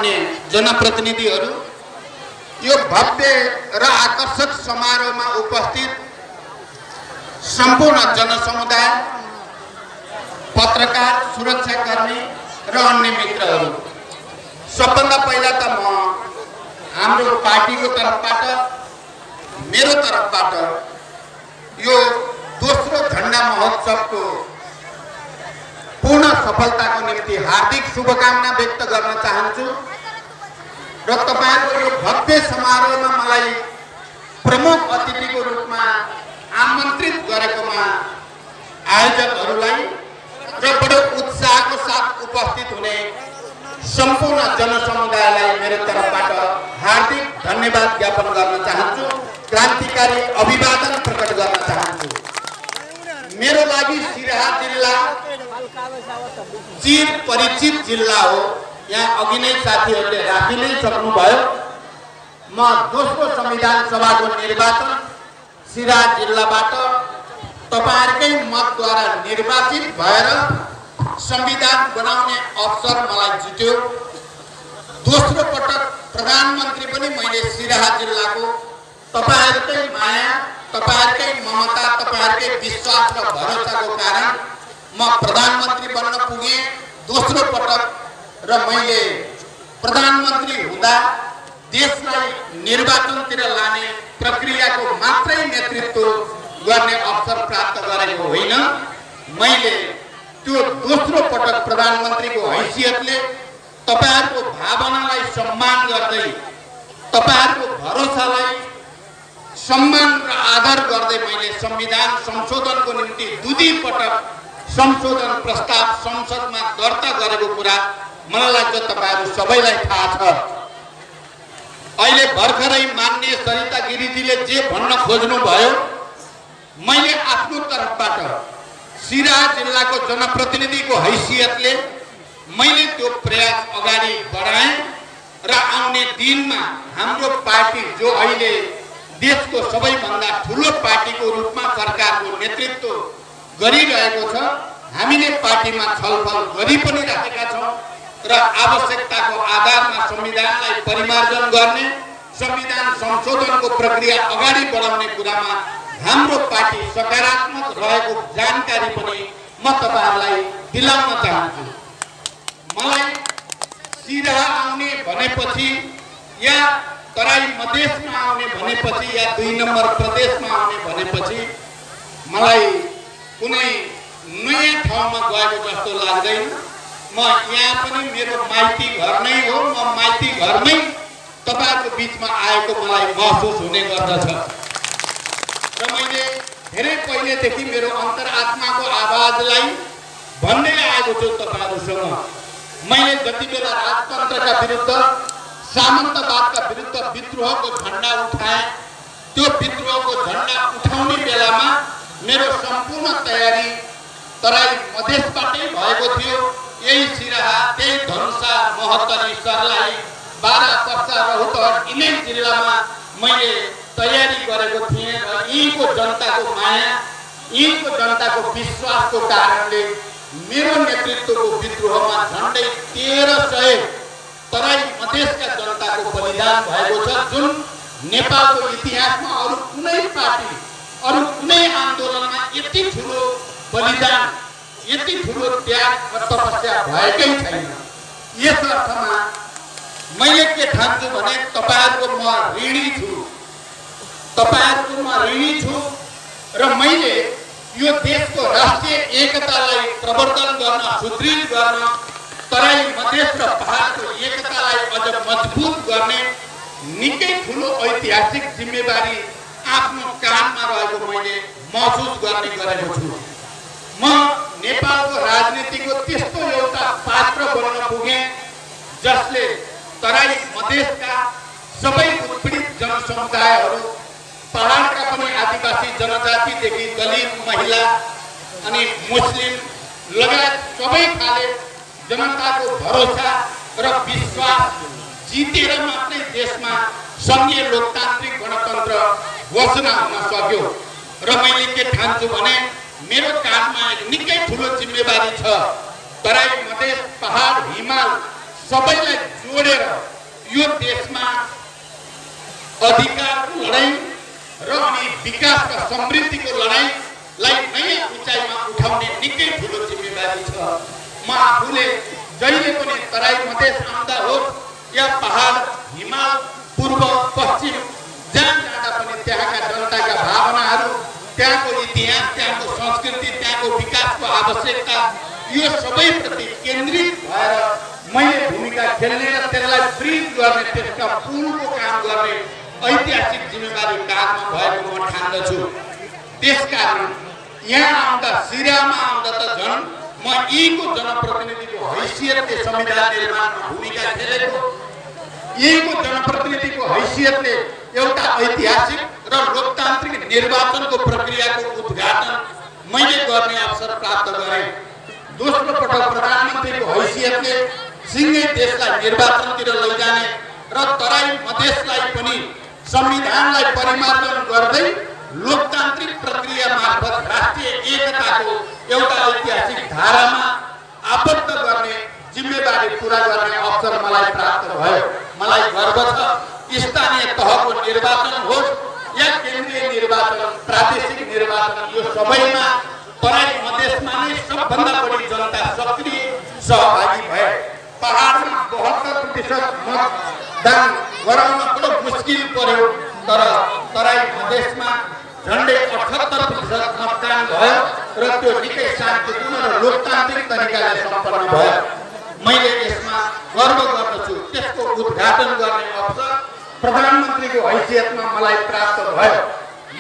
मान्य जनप्रतिनिधिहरू, यो भव्य र आकर्षक समारोहमा उपस्थित सम्पूर्ण जनसमुदाय, पत्रकार, सुरक्षाकर्मी र अन्य मित्रहरू, सबभन्दा पहिला त म हाम्रो पार्टीको तर्फबाट, मेरो तर्फबाट यो दोस्रो झण्डा महोत्सवको पूर्ण सफलताको निम्ति हार्दिक शुभकामना व्यक्त गर्न चाहन्छु र तपाईहरुको यो भव्य समारोहमा मलाई प्रमुख अतिथिको रूपमा आमन्त्रित गरेकोमा आयोजकहरूलाई र बडो उत्साहको साथ उपस्थित हुने सम्पूर्ण जनसमुदायलाई मेरो तर्फबाट हार्दिक धन्यवाद ज्ञापन गर्न चाहन्छु, क्रान्तिकारी अभिवादन प्रकट गर्न चाहन्छु। मेरो लागि सिराहा जिल्ला चिर परिचित जिल्ला हो। यहाँ अघि नै साथीहरूले राखि नै सक्नुभयो। म दोस्रो संविधान सभाको निर्वाचन सिराहा जिल्लाबाट तपाईहरुकै मतद्वारा निर्वाचित भएर संविधान बनाउने अवसर मलाई जुट्यो। दोस्रो पटक प्रधानमन्त्री पनि मैले सिराहा जिल्लाको तपाईहरुकै माया, तपाईहरुकै ममता, तपाईहरुकै विश्वास र भरोसाको कारण म प्रधानमन्त्री बन्न पुगे दोस्रो पटक। र मैले प्रधानमन्त्री हुँदा देशलाई निर्वाचनतिर लाने प्रक्रियाको मात्रै नेतृत्व गर्ने अवसर प्राप्त गरेको होइन, मैले त्यो दोस्रो पटक प्रधानमन्त्रीको हैसियतले तपाईहरुको भावनालाई सम्मान गर्दै, तपाईहरुको भरोसालाई सम्मान र आदर गर्दै मैले संविधान संशोधनको निम्ति दुई पटक संशोधन प्रस्ताव संसदमा दर्ता गरेको कुरा मलाई लाग्छ तपाईहरु सबैलाई थाहा छ। अहिले भर्खरै मान्य सरिता गिरीजीले जे भन्न खोज्नु भयो, मैले आफ्नो तर्फबाट सिराहा जिल्लाको जनप्रतिनिधिको हैसियतले मैले त्यो प्रयास अगाडि बढाएँ र आउने दिनमा हाम्रो पार्टी जो अहिले देशको सबैभन्दा ठूलो पार्टीको रूपमा सरकारको नेतृत्व गरिरहेको छ, हामीले पार्टीमा छलफल गरि पनि राखेका छौं र आवश्यकताको आधारमा संविधानलाई परिमार्जन गर्ने, संविधान संशोधनको प्रक्रिया अगाडि बढाउने कुरामा हाम्रो पार्टी सकारात्मक रहेको जानकारी पनि म तपाईहरुलाई दिलाउन चाहन्छु। मलाई सिराहा आउने भनेपछि या तराई मधेसमा आउने भनेपछि या 2 नम्बर प्रदेशमा आउने भनेपछि मलाई कुनै नयाँ ठाउँमा गएको जस्तो लाग्दैन। म यहाँ पनि मेरो माइती घर नै हो, म माइती घरमै तपाईहरुको बीचमा आएको मलाई महसुस हुने गर्दछ। र मैले धेरै पहिलेदेखि मेरो अन्तरात्माको आवाजलाई भन्दै आएको छु तपाईहरुसँग। मैले जति बेला राजतन्त्रका विरुद्ध, सामन्तवादका विरुद्ध विद्रोहको झण्डा उठाए, त्यो विद्रोहको झण्डा उठाउने बेलामा मेरो सम्पूर्ण तयारी तराई मधेसबाटै भएको थियो। यही सिराहा, त्यही धनुषा, महोत्तरी, सर्लाही, बारा, पर्सा, रौतहट यिनै जिल्लामा मैले तयारी गरेको थिएँ र यीको जनताको माया, यीको जनताको विश्वासको कारणले मेरो नेतृत्वको विद्रोहमा झन्डै 1300 तराई मधेसका जनताको बलिदान भएको छ, जुन नेपालको इतिहासमा अरु कुनै पार्टी, अरु कुनै आन्दोलनमा यति ठूलो बलिदान, यति ठूलो त्याग र तपस्या भएकै छैन। यस अर्थमा मैले के ठान्छु भने तपाईहरुको म ऋणी छु, तपाईहरुको म ऋणी छु र मैले यो देशको राष्ट्रिय एकतालाई प्रवर्धन गर्न, सुदृढ गर्न, तराई मधेस र पहाडको एकतालाई अझ मजबुत गर्ने निकै ठूलो ऐतिहासिक जिम्मेवारी आफ्नो काँधमा रहेको मैले महसुस गरेको छु। म नेपालको राजनीतिको त्यस्तो एउटा पात्र बन्न पुगे जसले तराई मधेसका सबै उत्पीडित जनसमुदायहरू, पहाडका पनि आदिवासी जनजातिदेखि दलित, महिला अनि मुस्लिम लगायत सबै खाले जनताको भरोसा र विश्वास जितेर मात्रै देशमा संघीय लोकतान्त्रिक गणतन्त्र घोषणा हुन सक्यो। र मैले के ठान्छु भने मेरो काँधमा निकै ठूलो जिम्मेवारी छ। तराई मधेस, पहाड, हिमाल सबैलाई जोडेर अधिकारको लडाई र अनि विकासका समृद्धिको लडाईलाई नयाँ उचाइमा उठाउने निकै ठुलो जिम्मेवारी छ। म आफूले जहिले पनि तराई मधेस आउँदा होस् या पहाड हिमाल पूर्व पश्चिम जहाँ जाँदा पनि त्यहाँका जनताका भावनाहरू, त्यहाँको इतिहास, त्यहाँको संस्कृति, त्यहाँको विकासको आवश्यकता यो सबैप्रति केन्द्रित भएर मैले भूमिका खेल्ने र त्यसलाई ब्रिज गर्ने, त्यसका पुलको काम गर्ने ऐतिहासिक जिम्मेवारी काँधमा भएको म ठान्दछु। त्यसकारण यहाँ आउँदा, सिरामा आउँदा त झन् म यहीँको जनप्रतिनिधिको हैसियतले संविधान निर्माणमा भूमिका खेलेको, यहीँको जनप्रतिनिधिको हैसियतले एउटा ऐतिहासिक र लोकतान्त्रिक निर्वाचनको प्रक्रियाको उद्घाटन मैले गर्ने अवसर प्राप्त गरेँ। दोस्रो पटक प्रधानमन्त्रीको हैसियतले सिंगै देशलाई निर्वाचनतिर लैजाने र तराई मधेसलाई पनि संविधानलाई परिमार्जन गर्दै लोकतान्त्रिक प्रक्रिया मार्फत राष्ट्रिय एकताको एउटा ऐतिहासिक धारामा आबद्ध गर्ने जिम्मेवारी पूरा गर्ने अवसर मलाई प्राप्त भयो। मलाई गर्व छ, स्थानीय तहको निर्वाचन होस् या केन्द्रीय निर्वाचन, प्रादेशिक निर्वाचन, यो सबैमा तराई मधेसमा नै सबभन्दा बढी जनता सक्रिय सहभागी भए। पहाडमा 72% मतदान गराउन बडो मुस्किल पर्यो, तर तराई मधेसमा झन्डै 78% मतदान भयो र त्यो निकै शान्तिपूर्ण र लोकतान्त्रिक तरिकाले सम्पन्न भयो। मैले यसमा गर्व गर्दछु। त्यसको उद्घाटन गर्ने अवसर प्रधानमन्त्रीको हैसियतमा मलाई प्राप्त भयो।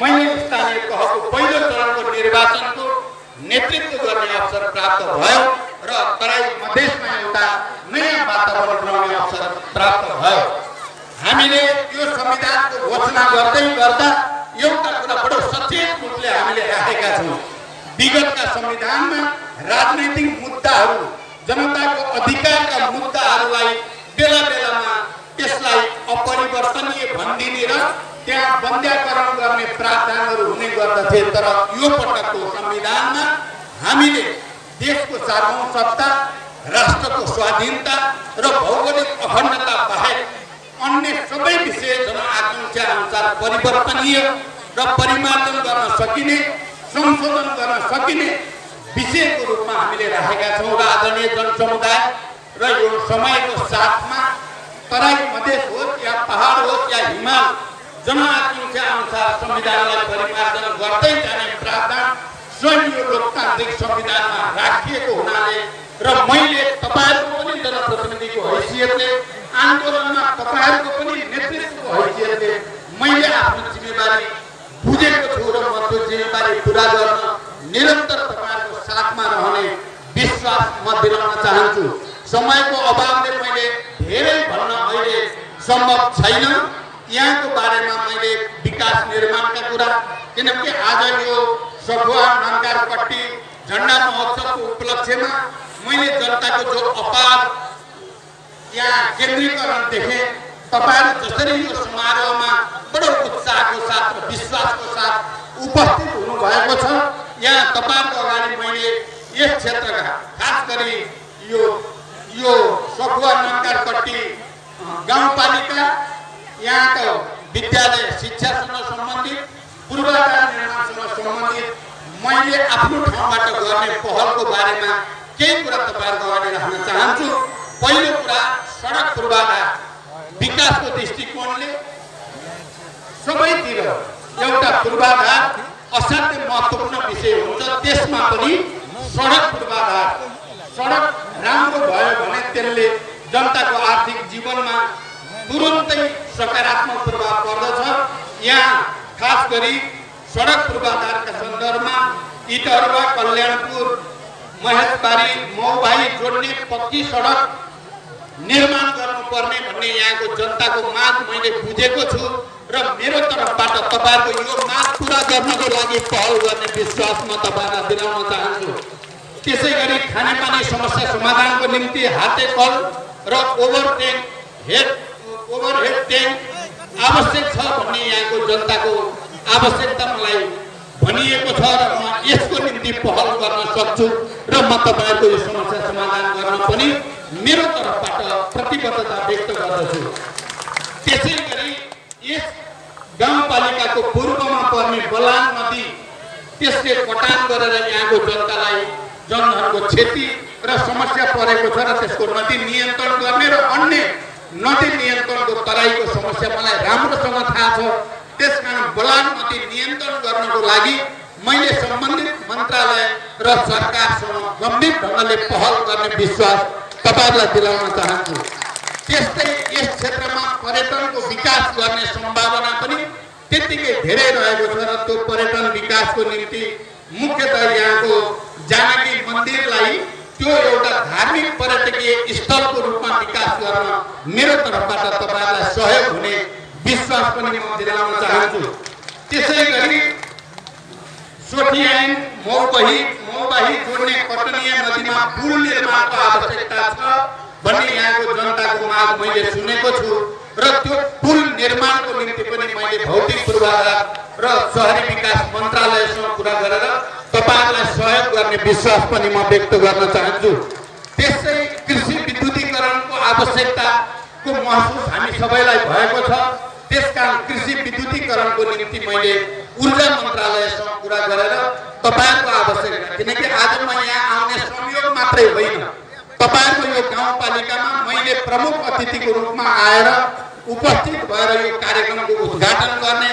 मैले स्थानीय तहको पहिलो चरणको निर्वाचनको नेतृत्व गर्ने अवसर प्राप्त भयो र तराई मधेसमा एउटा नयाँ वातावरण बनाउने अवसर प्राप्त भयो। हामीले यो संविधानको घोषणा गर्दै गर्दा एउटा कुरा बडो सचेत रूपले हामीले राखेका छौँ। विगतका संविधानमा राजनैतिक मुद्दाहरू, जनताको अधिकारका मुद्दाहरूलाई बेला बेलामा त्यसलाई अपरिवर्तनीय भनिदिने र त्यहाँ बन्द्याकरण गर्ने प्रावधानहरू हुने गर्दथे। तर यो पटकको संविधानमा हामीले देशको सार्वभौमसत्ता, राष्ट्रको स्वाधीनता र भौगोलिक अखण्डता बाहेक अन्य सबै विषय जनआकांक्षा अनुसार परिवर्तनीय र परिमार्जन गर्न सकिने, संशोधन गर्न सकिने विषयको रूपमा हामीले राखेका छौँ। र आदरणीय जनसमुदाय र यो समयको साथमा तराई मधेस होस् या पहाड होस् या हिमाल, जनआकांक्षा अनुसार संविधानलाई परिमार्जन गर्दै जाने प्रावधान स्वयं यो लोकतान्त्रिक संविधानमा राखिएको हुनाले र मैले तपाईहरुको पनि जनप्रतिनिधिको हैसियतले, आन्दोलनमा तपाईहरुको पनि नेतृत्वको हैसियतले मैले आफ्नो जिम्मेवारी बुझेको छु र म त्यो जिम्मेवारी पूरा गर्न निरन्तर तपाईहरुको साथमा रहने विश्वास म दिलाउन चाहन्छु। समयको अभावले मैले धेरै भन्न अहिले सम्भव छैन। यहाँको बारेमा मैले विकास निर्माणका कुरा, किनकि आज यो सखुवा नन्कारपट्टी झण्डा महोत्सवको उपलक्ष्यमा मैले जनताको जो अपार यहाँ केन्द्रीकरण देखे, तपाईहरु जसरी यो समारोहमा बडो उत्साहको साथ र विश्वासको साथ उपस्थित हुनु भएको छ, यहाँ तपाईहरुको अगाडि मैले यस क्षेत्रका खास गरी यो सखुवा नन्कारपट्टी गाउँपालिका, यहाँको विद्यालय शिक्षासँग सम्बन्धित, पूर्वाधार निर्माणसँग सम्बन्धित मैले आफ्नो ठाउँबाट गर्ने पहलको बारेमा केही कुरा तपाईहरुको अगाडि राख्न चाहन्छु। पहिलो कुरा, सडक पूर्वाधार विकासको दृष्टिकोणले सबैतिर एउटा पूर्वाधार असाध्यै महत्त्वपूर्ण विषय हुन्छ। त्यसमा पनि सडक पूर्वाधार, सडक राम्रो भयो भने त्यसले जनताको आर्थिक जीवनमा तुरुन्तै सकारात्मक प्रभाव पर्दछ। यहाँ खास गरी सडक पूर्वाधारका सन्दर्भमा इटहरुवा, कल्याणपुर, महेशबारी, मौभाई जोड्ने पक्की सडक निर्माण गर्नुपर्ने भन्ने यहाँको जनताको माग मैले बुझेको छु र मेरो तर्फबाट तपाईहरुको यो माग पूरा गर्नको लागि पहल गर्ने विश्वास म तपाईहरुलाई दिलाउन चाहन्छु। त्यसैगरी खानेपानी समस्या समाधानको निम्ति हाते कल र ओभरहेड ट्याङ्क आवश्यक छ भन्ने यहाँको जनताको आवश्यकता मलाई भनिएको छ र म यसको निम्ति पहल गर्न सक्छु र म तपाईहरुको यो समस्या समाधान गर्न पनि मेरो तर्फबाट प्रतिबद्धता व्यक्त गर्दछु। त्यसैगरी यस यहाँको पूर्वमा पर्ने बलान नदी त्यसले कटान गरेर यहाँको जनतालाई जनधनको क्षति र समस्या परेको छ र त्यसको नदी नियन्त्रण गर्ने र अन्य नदी नियन्त्रणको तराईको समस्या मलाई राम्रोसँग थाहा छ। त्यसकारण बलान नदी नियन्त्रण गर्नको लागि मैले सम्बन्धित मन्त्रालय र सरकारसँग गम्भीर ढङ्गले पहल गर्ने विश्वास तपाईहरुलाई दिलाउन चाहन्छु। त्यस्तै यस क्षेत्रमा पर्यटनको विकास गर्ने सम्भावना पनि त्यतिकै धेरै रहेको छ र त्यो पर्यटन विकासको निम्ति मुख्यतः यहाँको जानकी मन्दिरलाई त्यो एउटा धार्मिक पर्यटकीय स्थलको रूपमा विकास गर्न मेरो तर्फबाट तपाईहरुलाई सहयोग हुने विश्वास पनि म दिलाउन चाहन्छु। त्यसैगरी सोठियाङ मौबाही जोड्ने कटनिया नदीमा पुल निर्माणको आवश्यकता छ भन्ने यहाँको जनताको माग मैले सुनेको छु र त्यो पुल निर्माणको निम्ति पनि मैले भौतिक पूर्वाधार र शहरी विकास मन्त्रालयसँग कुरा गरेर तपाईहरुलाई सहयोग गर्ने विश्वास पनि म व्यक्त गर्न चाहन्छु। त्यसै कृषि विद्युतीकरणको आवश्यकताको महसुस हामी सबैलाई भएको छ। त्यसकारण कृषि विद्युतीकरणको निम्ति मैले ऊर्जा मन्त्रालयसँग कुरा गरेर तपाईहरुको आवश्यकता, किनकि आज म यहाँ आउने संयोग मात्रै होइन, तपाईहरुको यो गाउँपालिकामा मैले प्रमुख अतिथिको रूपमा आएर उपस्थित भएर यो कार्यक्रमको उद्घाटन गर्ने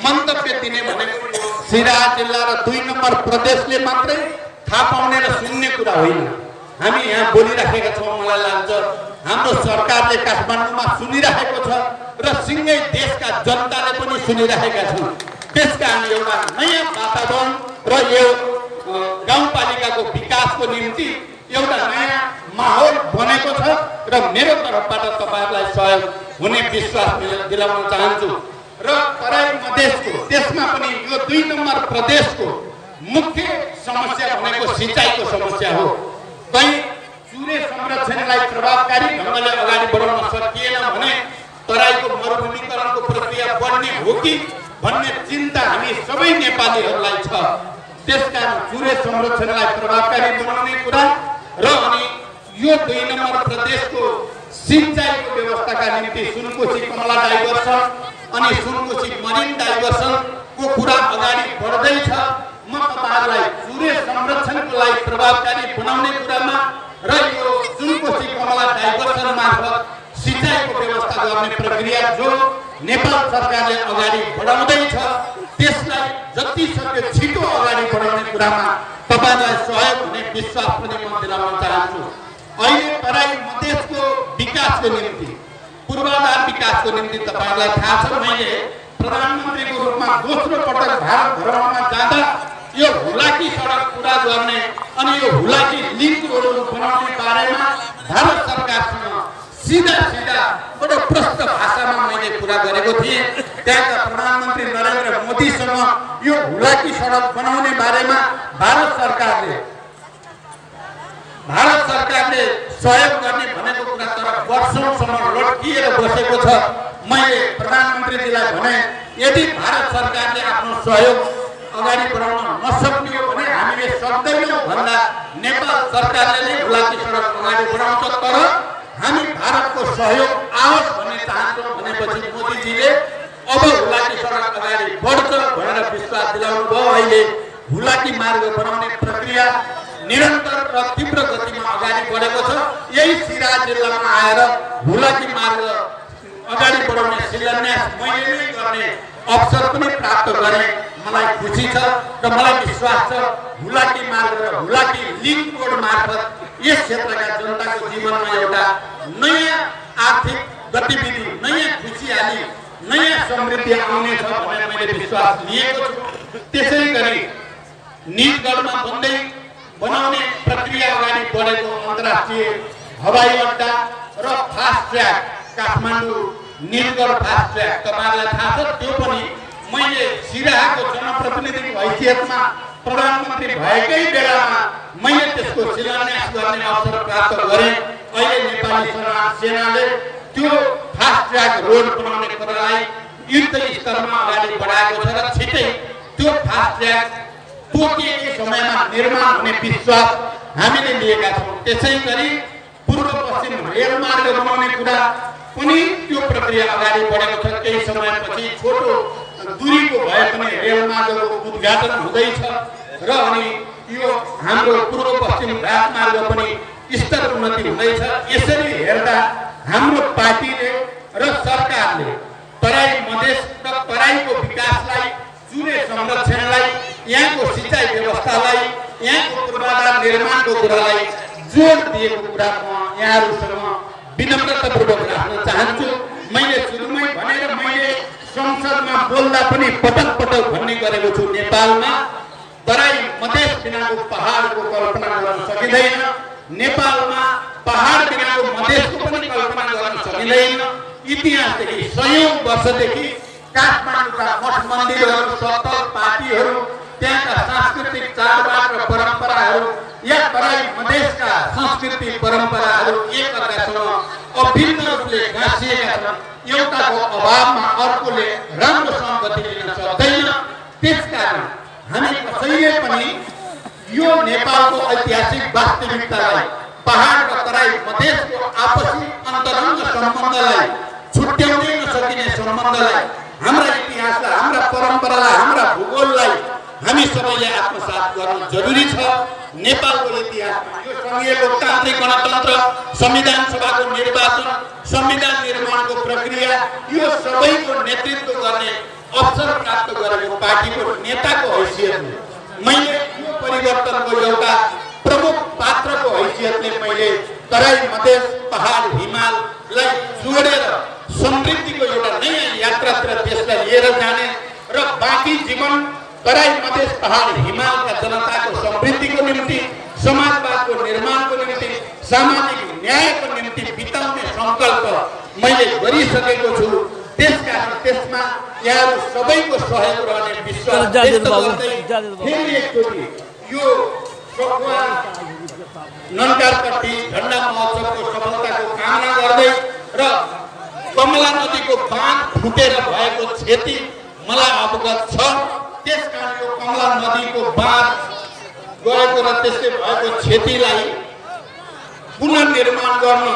मन्तव्य दिने भनेको सिराहा जिल्ला र 2 नम्बर प्रदेशले मात्रै थाहा पाउने र सुन्ने कुरा होइन। हामी यहाँ बोलिराखेका छौँ, मलाई लाग्छ हाम्रो सरकारले काठमाडौँमा सुनिरहेको छ र सिंगै देशका जनताले पनि सुनिरहेका छन्। त्यसकारण एउटा नयाँ वातावरण र यो गाउँपालिकाको विकासको निम्ति एउटा नयाँ माहौल बनेको छ र मेरो तर्फबाट तपाईहरुलाई सहयोग हुने विश्वास दिलाउन चाहन्छु। र तराई मधेसको त्यसमा पनि यो 2 नम्बर प्रदेशको मुख्य समस्या भनेको सिंचाइको समस्या हो। कहीं चुरे संरक्षणलाई प्रभावकारी ढङ्गले अगाडि बढाउन सकिएन भने तराईको मरुभूमिकरणको प्रक्रिया बढ्ने हो कि भन्ने चिन्ता हामी सबै नेपालीहरूलाई छ। त्यसकारण चुरे संरक्षणलाई प्रभावकारी बनाउने कुरा र अनि यो 2 नम्बर प्रदेशको सिंचाइको व्यवस्थाका निम्ति सुनकोशी कमला डाइभर्सन अनि सुनकोशी मरिन डाइभर्सनको कुरा अगाडि बढ्दैछ। म तपाईहरुलाई चुरे संरक्षणको लागि प्रभावकारी बनाउने कुरामा र यो सुनकोशी कमला डाइभर्सन मार्फत सिंचाइको व्यवस्था गर्ने प्रक्रिया जो नेपाल सरकारले अगाडि बढाउँदैछ त्यसलाई जति सक्दो छिटो अगाडि बढाउने कुरामा तपाईहरुलाई सहयोग हुने विश्वास पनि म दिलाउन चाहन्छु। अहिले तराई मधेसको विकासको निम्ति पूर्वाधार विकासको निम्ति तपाईहरुलाई थाहा छ, मैले प्रधानमन्त्रीको रूपमा दोस्रो पटक भारत भ्रमणमा जाँदा यो हुलाकी सडक पुरा गर्ने अनि यो हुलाकी लिङ्क रोड बनाउने बारेमा भारत सरकारसँग सीधा बडो प्रष्ट भाषामा मैले कुरा गरेको थिएँ। त्यहाँका प्रधानमन्त्री नरेन्द्र मोदीसँग यो हुलाकी सडक बनाउने बारेमा भारत सरकारले सहयोग गर्ने भनेको कुरा तर वर्षौंसम्म लट्किएर बसेको छ। मैले प्रधानमन्त्रीजीलाई भने यदि भारत सरकारले आफ्नो सहयोग अगाडि बढाउन नसक्ने हो भने हामीले सक्दैनौँ भन्दा नेपाल सरकारले नै हुलाकी सडक अगाडि बढाउँछ, तर हामी भारतको सहयोग आओस् भन्ने चाहन्छौँ भनेपछि मोदीजीले अब हुलाकी सडक अगाडि बढ्छ भनेर विश्वास दिलाउनु भयो। अहिले हुलाकी मार्ग बनाउने प्रक्रिया निरन्तर र तीव्र गतिमा अगाडि बढेको छ। यही सिराहा जिल्लामा आएर हुलाकी मार्ग अगाडि बढाउने शिलान्यास मैले नै गर्ने अवसर पनि प्राप्त गरेँ। मलाई खुसी छ र मलाई विश्वास छ हुलाकी मार्ग र हुलाकी लिङ्क रोड मार्फत यस क्षेत्रका जनताको जीवनमा एउटा नयाँ आर्थिक गतिविधि, नयाँ खुसियाली, नयाँ समृद्धि आउनेछ भनेर मैले विश्वास लिएको छु। त्यसैगरी निजगढमा बनाउने प्रक्रिया अगाडि बढेको अन्तर्राष्ट्रिय हवाई अड्डा र fast track Kathmandu Nijgadh fast track तपाईहरुलाई थाहा छ, त्यो पनि मैले सिराहाको जनप्रतिनिधिको हैसियतमा प्रधानमन्त्री भएकै बेलामा मैले त्यसको शिलान्यास गर्ने अवसर प्राप्त गरेँ। अहिले नेपाली सेनाले त्यो फास्ट ट्र्याक रोड बनाउने कुरालाई युद्ध स्तरमा अगाडि बढाएको छ र छिटै त्यो फास्ट ट्र्याक तोकिएको समयमा निर्माण हुने विश्वास हामीले लिएका छौँ। त्यसैगरी पूर्व पश्चिम रेलमार्ग बनाउने कुरा पनि त्यो प्रक्रिया अगाडि बढेको छ। केही समयपछि छोटो दूरीको भए पनि रेलमार्गको उद्घाटन हुँदैछ र अनि यो हाम्रो पूर्व पश्चिम राजमार्ग पनि स्तर उन्नति हुँदैछ। यसरी हेर्दा हाम्रो पार्टीले र सरकारले तराई मधेस र तराईको विकासलाई, चुरे संरक्षणलाई, यहाँको सिँचाइ व्यवस्थालाई, यहाँको पूर्वाधार निर्माणको कुरालाई जोड दिएको कुरा म यहाँहरूसँग विनम्रतापूर्वक राख्न चाहन्छु। मैले सुरुमै भनेर मैले संसदमा बोल्दा पनि पटक पटक भन्ने गरेको छु, नेपालमा तराई मधेस बिनाको पहाडको कल्पना गर्न सकिँदैन, नेपालमा पहाड बिनाको मधेसको पनि कल्पना गर्न सकिँदैन। इतिहासदेखि सयौं वर्षदेखि काठमाडौँका मठ मन्दिरहरू, सत्तल पार्टीहरू, त्यहाँका सांस्कृतिक चाडबाड र परम्पराहरू, या तराई मधेसका संस्कृति परम्पराहरू एकअर्कासँग अभिन्न रूपले गाँसिएका छन्। एउटाको अभावमा अर्कोले राम्रोसँग गति लिन सक्दैन। त्यसकारण हामी कसैले पनि यो नेपालको ऐतिहासिक वास्तविकतालाई, पहाड र तराई मधेसको आपसी अन्तरङ्ग सम्बन्धलाई, छुट्याउनै नसकिने सम्बन्धलाई, हाम्रा इतिहासलाई, हाम्रा परम्परालाई, हाम्रा भूगोललाई हामी सबैले आत्मसात गर्नु जरुरी छ। नेपालको इतिहासमा यो संघीय लोकतान्त्रिक गणतन्त्र, संविधान सभाको निर्वाचन, संविधान निर्माणको प्रक्रिया, यो सबैको नेतृत्व गर्ने अवसर प्राप्त गरेको पार्टीको नेताको हैसियतले मैले यो परिवर्तनको एउटा प्रमुख पात्रको हैसियतले मैले तराई मधेस पहाड हिमाललाई जोडेर समृद्धिको एउटा नयाँ यात्रातिर देशलाई लिएर जाने र बाँकी जीवन तराई मधेस पहाड हिमालका जनताको समृद्धिको निम्ति, समाजवादको निर्माणको निम्ति, सामाजिक न्यायको निम्ति बिताउने संकल्प मैले गरिसकेको छु। त्यसकारण त्यसमा यहाँहरू सबैको सहयोग रहने विश्वास व्यक्त गर्दै फेरि एकचोटि यो ननकारपट्टि झण्डा महोत्सवको सफलताको कामना गर्दै र कमला नदीको बाँध फुटेर भएको क्षति मलाई अवगत छ। त्यसकारण यो कमला नदीको बाँध गएको र त्यसले भएको क्षतिलाई पुनर्निर्माण गर्न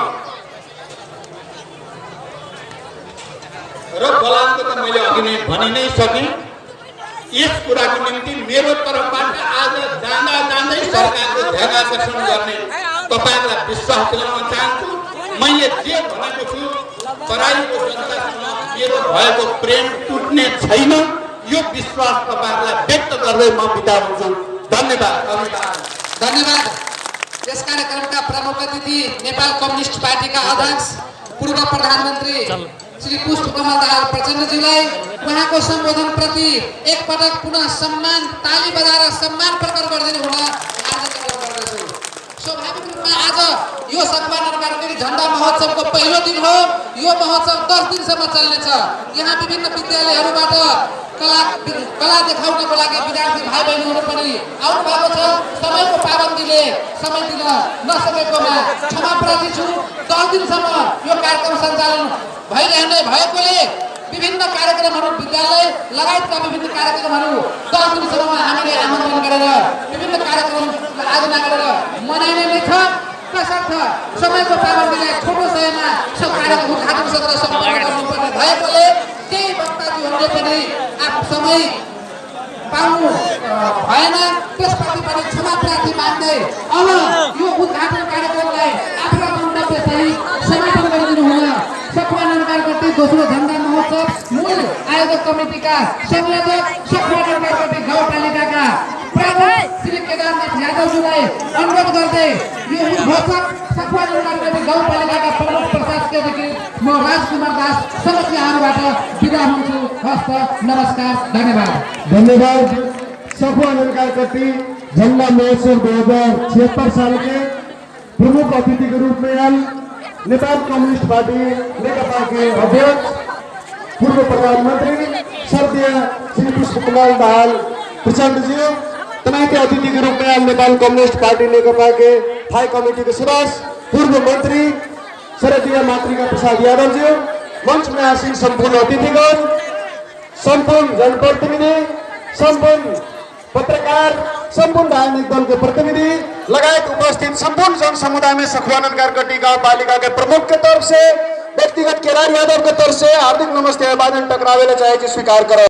र बलानको त मैले अघि नै भनि नै सकेँ। यस कुराको निम्ति मेरो तर्फबाट आज जाँदा जाँदै सरकारको ध्यान आकर्षण गर्ने तपाईहरुलाई विश्वास दिलाउन चाहन्छु। मैले जे भनेको छु तराईको जनतासँग मेरो भएको प्रेम टुट्ने छैन, यो विश्वास तपाईहरुलाई व्यक्त गर्दै म बिदा हुन्छु। धन्यवाद। धन्यवाद। यस कार्यक्रमका प्रमुख अतिथि नेपाल कम्युनिस्ट पार्टीका अध्यक्ष पूर्व प्रधानमन्त्री श्री पुष्पकमल दाहाल प्रचण्डज्यूलाई उहाँको सम्बोधन प्रति एक पटक पुनः सम्मान ताली बजाएर सम्मान प्रकट गरिदिनु हुन हार्दिक अनुरोध गर्दछु। स्वाभाविक रूपमा आज यो सखुवा नगरपालिका झण्डा महोत्सवको पहिलो दिन हो। यो महोत्सव 10 दिनसम्म चल्नेछ। यहाँ विभिन्न विद्यालयहरूबाट कला देखाउनको लागि विद्यार्थी भाइ बहिनीहरू पनि आउनु भएको छ। समयको पाबन्दीले समय दिन नसकेकोमा क्षमा प्रार्थी छु। 10 दिनसम्म यो कार्यक्रम सञ्चालन भइरहने भएकोले विभिन्न कार्यक्रमहरू विद्यालय लगायतका विभिन्न कार्यक्रमहरू 10 दिनसम्म हामीले आमन्त्रण गरेर विभिन्न कार्यक्रम आयोजना गरेर मनाइने नै छ। तसर्थ समयको पाबन्दीले छोटो समयमा सब कार्यक्रम उद्घाटन सत्र सम्पन्न गर्नुपर्ने भएकोले केही वक्ताजीहरूले पनि आफ्नो समय पाउनु भएन, त्यसप्रति पनि क्षमा प्रार्थी मान्दै अब यो उद्घाटन कार्यक्रमलाई आफ्ना मन्तव्यसहित समापन गरिदिनु हुन सखुवा नगरपालिका दोस्रो झण्डा महोत्सव मूल आयोजक कमिटिका संयोजक सखुवा नगरपालिका गाउँपालिकाका प्रमुख श्री केदारनाथ यादवज्यूलाई अनुरोध गर्दै यो घोषक सखुवा नगरपालिका गाउँपालिकाका प्रमुख प्रशासकीय अधिकारी म राजकुमार दास समस्त यहाँबाट बिदा हुन्छु। हस्त नमस्कार, धन्यवाद। धन्यवाद। सखुवा नगरपालिका झंडा महोत्सव 2076 साल के प्रमुख अतिथि के रूप में आल नेपाल कम्युनिस्ट पार्टी नेकपा के अध्यक्ष पूर्व प्रधानमंत्री स्वर्गीय श्री पुष्पकमल दाहाल प्रचण्डज्यू, तमाम अतिथि के रूप में आल नेपाल कम्युनिस्ट पार्टी नेकपा के थाई कमेटी के सदस्य पूर्व मंत्री स्वर्गीय मातृका प्रसाद यादवज्यू, मंच में आसीन संपूर्ण अतिथिगण, संपूर्ण जनप्रतिनिधि, संपूर्ण पत्रकार, संपूर्ण राजनीतिक दल के प्रतिनिधि लगायत उपस्थित संपूर्ण जन समुदाय में सखुवा नगरपालिका गाउँपालिका के प्रमुख के तरफ से, व्यक्तिगत केदार यादव के तरफ से हार्दिक नमस्ते अभिवादन टकरावेला चाहे स्वीकार करो।